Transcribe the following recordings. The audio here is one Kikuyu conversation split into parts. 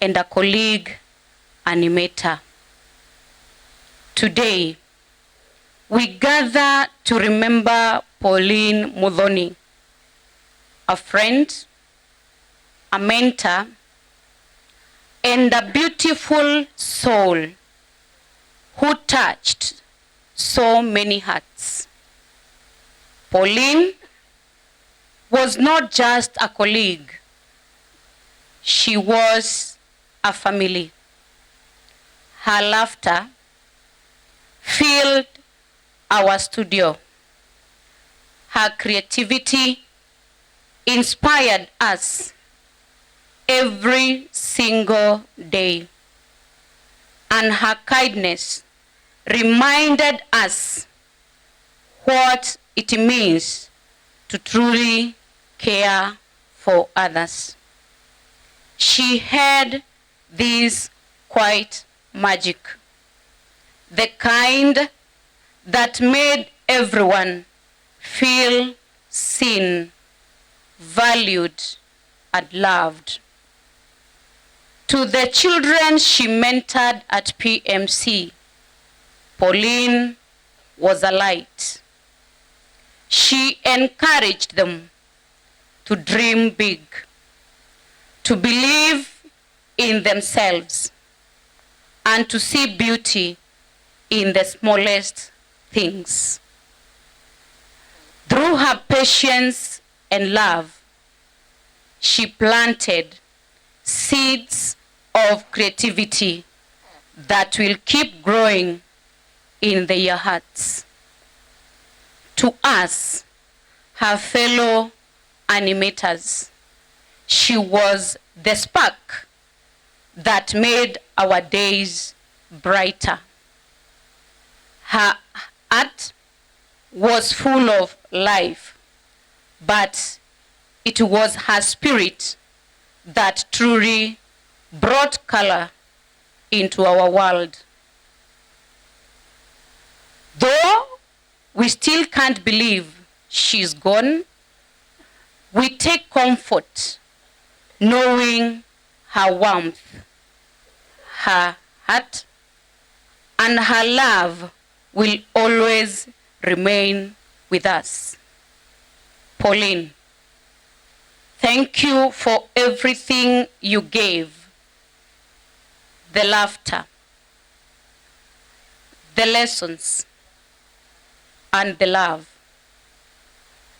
and a colleague animator. Today, we gather to remember Pauline Muthoni, a friend, a mentor, and a beautiful soul who touched so many hearts. Pauline was not just a colleague, she was a family. Her laughter filled our studio. Her creativity inspired us every single day. And her kindness reminded us what it means to truly care for others. She had this quiet magic, the kind that made everyone feel seen, valued, and loved. To the children she mentored at PMC, Pauline was a light. She encouraged them to dream big, to believe in themselves, and to see beauty in the smallest things. Through her patience and love, she planted seeds of creativity that will keep growing in their hearts. To us, her fellow animators, she was the spark that made our days brighter. Her art was full of life, but it was her spirit that truly brought color into our world. Though we still can't believe she's gone, we take comfort knowing her warmth, her heart, and her love will always remain with us. Pauline, thank you for everything you gave, the laughter, the lessons, and the love.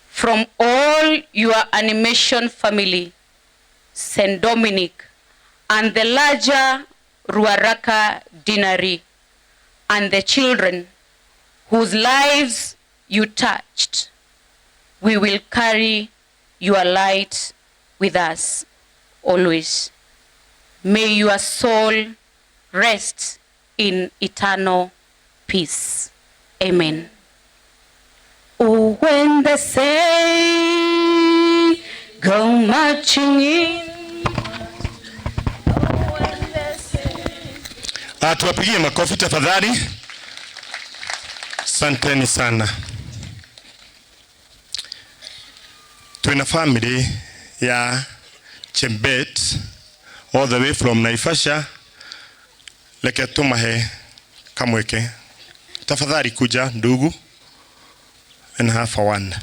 From all your animation family, St. Dominic, and the larger Ruaraka Deanery, and the children whose lives you touched, we will carry your light with us always. May your soul rest in eternal peace. Amen. Oh, when the saints go marching in. Tuwapigie makofi tafadhali. Asanteni sana. Twina family ya Chebet all the way from Naivasha. Leke tumahe kamweke. Tafadhali kuja ndugu and have a one.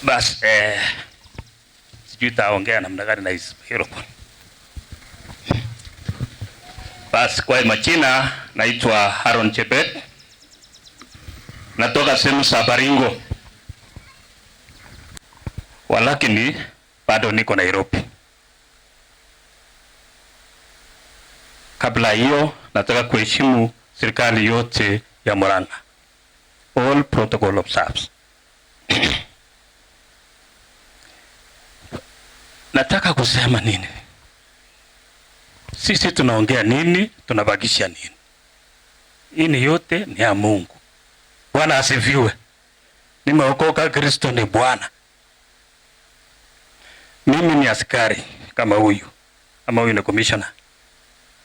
Bas, sijui taongea namna gani na hizi microphone. Bas, kwa majina naitwa Haron Chebet. Natoka sehemu za Baringo. Walakini bado niko Nairobi. Kabla hiyo nataka kuheshimu serikali yote ya Murang'a. All protocol observed. Nataka kusema nini? Sisi tunaongea nini? Tunabakisha nini? Hii ni yote ni ya Mungu. Bwana asifiwe. Nimeokoka, Kristo ni Bwana. Mimi ni askari kama huyu. Ama huyu ni commissioner.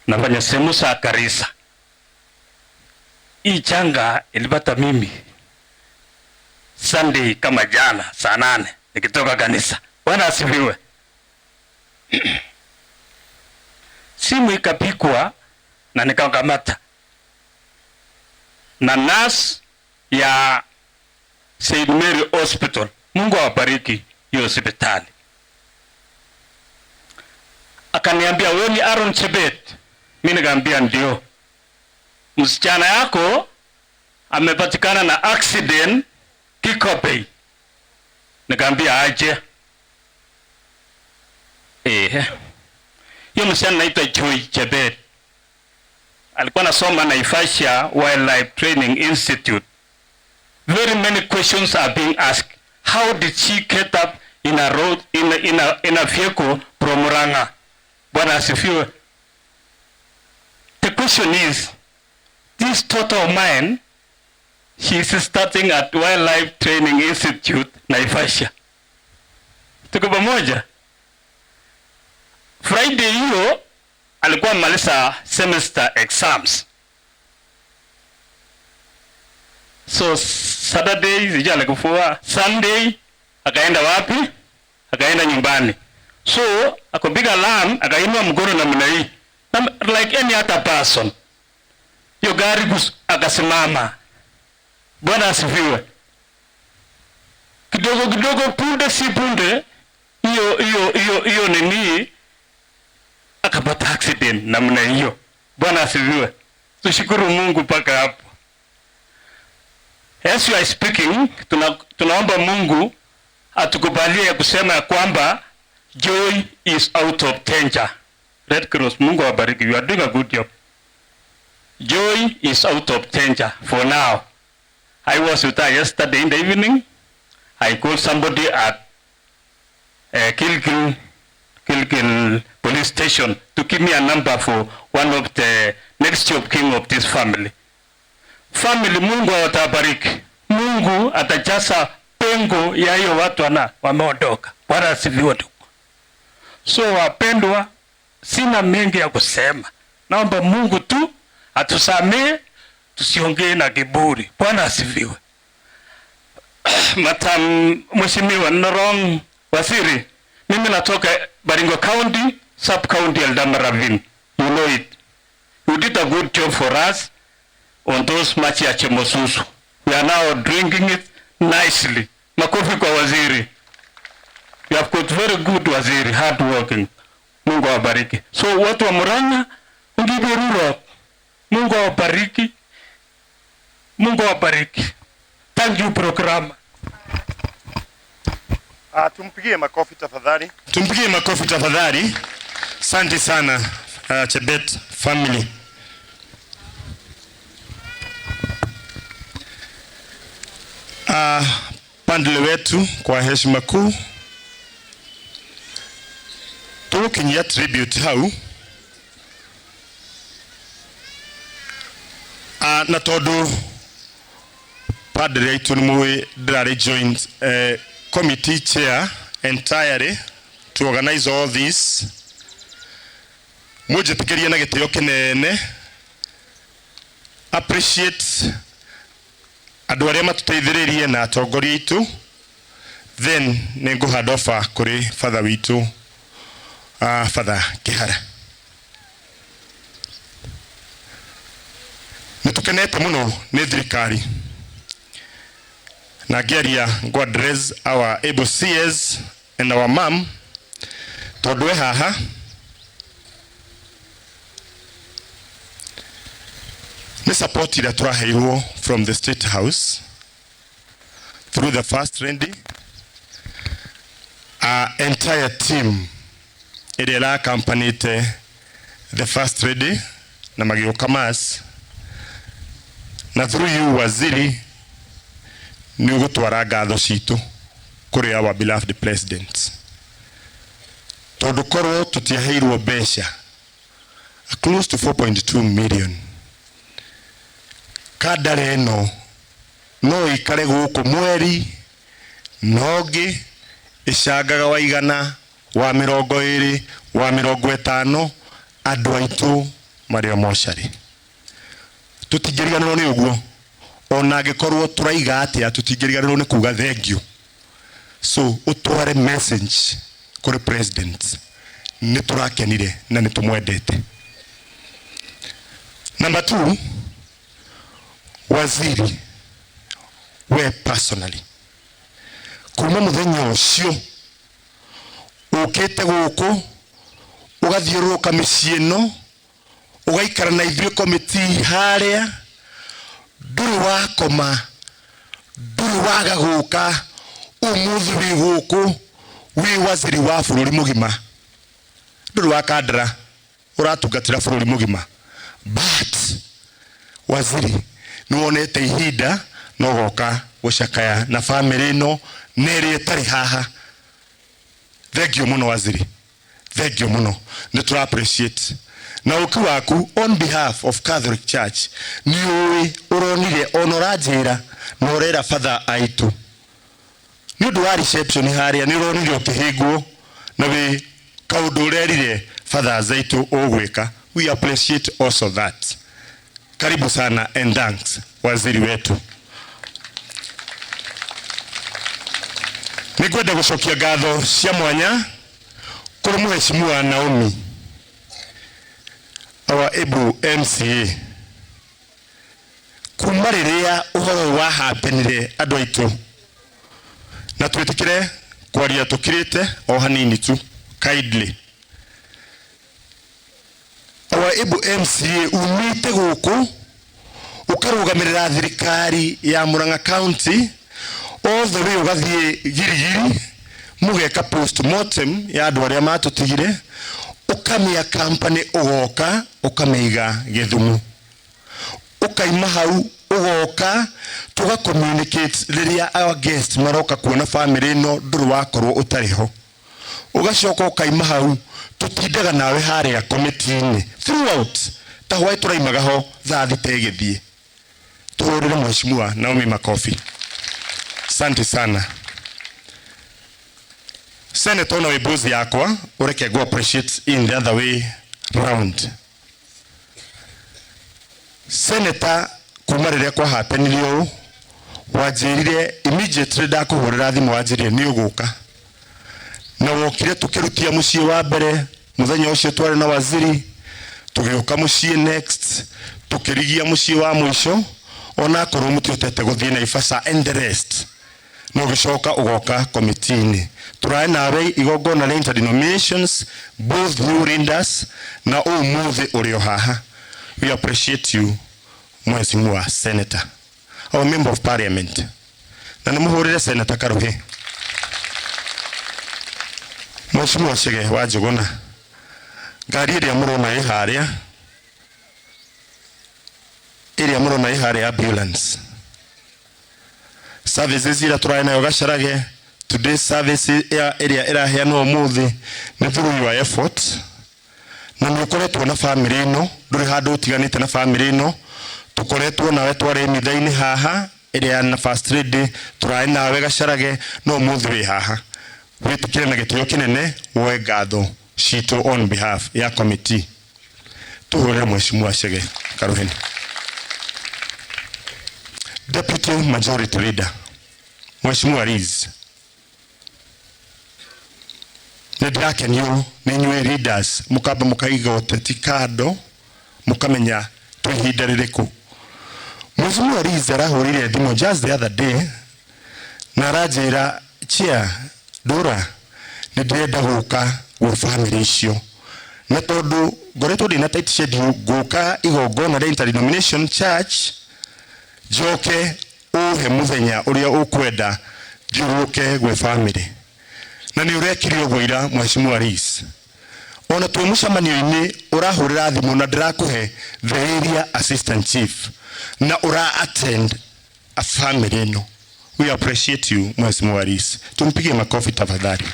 Nafanya sehemu za Garissa. Hii changa ilipata mimi Sunday kama jana saa 8 nikitoka kanisa. Bwana asifiwe. Simu ikapikwa na nikakamata na nurse ya St. Mary Hospital. Mungu awabariki hiyo hospitali. Akaniambia, wewe ni Aaron Chebet? Mimi nikamwambia ndio. Msichana yako amepatikana na accident Kikopey. Nikamwambia aje? Hiyo msichana anaitwa Joy Chebet. Alikuwa anasoma Naivasha Wildlife Training Institute. Very many questions are being asked. How did she get up in a road, in a vehicle from Murang'a? Bwana asifiwe. The question is, this daughter of mine, she is starting at Wildlife Training Institute, Naivasha. Tuko pamoja? Friday hiyo alikuwa maliza semester exams. So Saturday sijui alikufua, Sunday akaenda wapi? Akaenda nyumbani. So akapiga alarm, akainua mkono namna hii. Like any other person. Hiyo gari akasimama. Bwana asifiwe. Kidogo kidogo, punde si punde, hiyo nini akapata accident namna hiyo. Bwana asifiwe. Tushukuru Mungu mpaka hapo. As you are speaking, tunaomba Mungu atukubalie kusema ya kwamba Joy is out of danger. Red Cross, Mungu awabariki. You are doing a good job. Joy is out of danger for now. I was with her yesterday in the evening. I called somebody at Gilgil police station to give me a number for one of the next of kin of this family. Family, Mungu atabariki. Mungu atajaza pengo ya hiyo watu wameondoka. Bwana asifiwe ndugu. So wapendwa, sina mengi ya kusema. Naomba Mungu tu atusamee, tusiongee na kiburi. Bwana asifiwe. Madam Mheshimiwa Norong Waziri, mimi natoka Baringo County, sub county Eldama Ravine. You know it. You did a good job for us on those maji ya Chemosusu. We are now drinking it nicely. Makofi kwa waziri. You have got very good waziri, hard working. Mungu awabariki. So watu wa Murang'a, Ngiberuro, Mungu awabariki. Mungu awabariki. Thank you program. Tumpigie makofi tafadhali. Tumpigie makofi tafadhali. Asante sana, Chebet family. Pandile wetu kwa heshima kuu tukinyia tribute hau na tondu padre aitu ni mui ndirari joint committee chair entirely to organize all this, munjitikirie na gitio kinene appreciate andu aria matuteithiririe na atongoria aitu, then nĩ hand over kuri father witu, Father Kihara. Nĩ tũkenete mũno nĩ thirikari na ngĩaria ngũ address our able CS and our mom, tondũ we haha nĩ support ĩrĩa tũraheirwo from the State House through the First Lady, our entire team ĩrĩa ĩrakampanĩte the First Lady na magĩũka mass, na through you waziri nĩ ũgũtwara ngatho citũ kũrĩ our beloved president, tondũ korwo tũtiaheirwo mbeca close to 4.2 million, kandara ĩno no ikare gũkũ mweri na ũngĩ ĩcangaga wa igana wa mĩrongo ĩrĩ wa mĩrongo ĩtano andũ aitũ Marĩ o mocarĩ. Tũtingĩriganĩrwo nĩ ũguo. Ona angĩkorwo tũraiga atĩa, tũtingĩriganĩrwo nĩ kuga thank you. So ũtware message kũrĩ president, nĩ tũrakenire na nĩ tũmwendete. Number two, waziri, we personally, kuma mũthenya ũcio ũkĩte gũkũ, ũgathiũrũrũka mĩciĩ ĩno, ũgaikara na ithuĩ committee harĩa, ndũrĩ wakoma, ndũrĩ waga gũka. Ũmũthĩ wĩ gũkũ wĩ waziri wa bũrũri mũgima, ndũrĩ wa kandara, ũratungatĩra bũrũri mũgima, but waziri nĩ wonete ihinda na ũgoka gũcakaya na bamĩrĩ ĩno na ĩrĩa ĩtarĩ haha. Thank you mũno, waziri, thank you mũno, nĩ tũra appreciate na ũki waku on behalf of Catholic Church. Nĩ ũĩ ũronire ona ũranjĩra na ũrera father aitũ nĩ ũndũ wa reception harĩa, nĩ ũronire ũkĩhĩngwo na wĩ kaũndũ ũrerire fathers aitũ ũgwĩka. We appreciate also that. Karibu sana and thanks, waziri wetu. Nĩ ngwenda gũcokia ngatho cia mwanya kũrĩ mũheshimiwa Naomi, our able MCA. Kuma rĩrĩa ũhoro ũyũ wahapenire, andũ aitũ, na twĩtĩkĩre kwaria tũkirĩte o hanini tu, kindly, our able MCA umĩte gũkũ ũkarũgamĩrĩra thirikari ya Murang'a County all the way, ũgathiĩ Girigiri mũgeka postmortem ya andũ arĩa matũtigire, ũkamĩa company, ũgoka ũkamĩiga Gĩthumo, ũkaima hau ũgoka tũga communicate rĩrĩa our guest maroka kuona family ĩno, ndũrĩ wakorwo ũtarĩ ho. Ũgacoka ũkaima hau, tũtindaga nawe harĩa committee-inĩ throughout, ta hwaĩ tũraimaga ho thaa 6 ĩgĩthiĩ. Tũhũrĩre mheshimiwa Naomi makofi. Asante sana. Senator, ona wĩ boss yakwa, ũreke go appreciate in the other way round. Senator, kuma rĩrĩa kwahapenire ũũ, wanjĩrire immediately ndakũhũrĩra thimũ, wanjĩrire nĩ ũgũka na wokire tũkĩrutia mũciĩ wa mbere. Mũthenya ũcio twarĩ na waziri, tũgĩũka mũciĩ next, tũkĩrigia mũciĩ wa mũico, onakorwo mũtihotete gũthiĩ Naivasha and the rest, no ũgĩcoka ũgoka committee-inĩ tũrae nawe igongona rĩa interdenominations, both new leaders, na ũmũthĩ ũrĩ o haha. We appreciate you, mheshimiwa senator, our member of parliament, na nĩ mũhũrĩre Senator Karuhi. Mheshimiwa Chege wa Njũgũna, ngari ĩrĩa mũrona ĩ harĩa, ĩrĩa mũrona ĩ harĩa, ambulance services iria tũrarĩ nayo Gacarage today, service ĩrĩa ĩraheanwo ũmũthĩ nĩ through your effort, na nĩ ũkoretwo na family ĩno, ndũrĩ handũ ũtiganĩte na family ĩno. Tũkoretwo nawe twarĩ mitha-inĩ haha ĩrĩa na first lady, tũrarĩ nawe Gacarage, no ũmũthĩ wĩ haha. Wĩtĩkĩre na gĩtĩo kĩnene woe ngatho citũ on behalf ya committee. Tũhũrĩre mheshimiwa Chege Karuheni. Deputy Majority Leader, Mheshimiwa Liz, nĩ ndĩrakenio nĩ inyuĩ leaders, mũkamba mũkaiga ũteti kando, mũkamenya twĩ ihinda rĩrĩkũ. Mheshimiwa Liz arahũrire thimũ just the other day na aranjĩra, "Chair Ndũra, nĩ ndĩrenda gũka gwĩ family icio, na tondũ ngoretwo ndĩna tight schedule, ngũka igongona rĩa interdenomination church, njoke ũhe mũthenya ũrĩa ũkwenda thiũrũrũke gwĩ family." Na nĩ ũrekire ũguo ira, Mheshimiwa Liz. Ona twĩ mũcemanio-inĩ ũrahũrĩra thimũ na ndĩrakũhe the area assistant chief na ũra attend a family ĩno. We appreciate you, Mheshimiwa Liz. Tumpigie makofi tafadhali.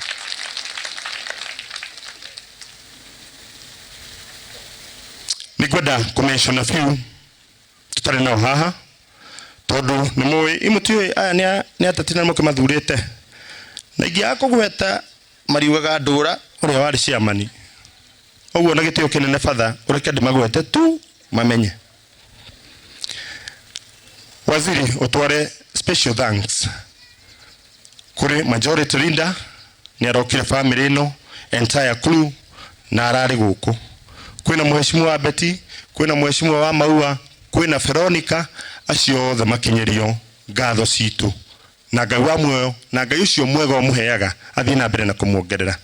Nĩngwenda kũmention a few tũtarĩ nao haha, tondũ nĩ mũĩ imũtiũĩ aya nĩ ateti na mũkĩmathurĩte, na ingĩaga kũgweta mariugaga Ndũra ũrĩa warĩ chairman. Ũguo na gĩtĩo kĩnene batha, ũreke ndĩmagwete tu mamenye. Waziri, ũtware special thanks kũrĩ majority leader, nĩ arokire family ĩno, entire crew, na ararĩ gũkũ. Kwĩna mheshimiwa Betty, kwĩna mheshimiwa wa Maua, kwĩna Veronica, acio othe makinyĩrio ngatho citũ na Ngai wa muoyo, na Ngai ũcio mwega ũmũheaga athiĩ na mbere na kũmuongerera.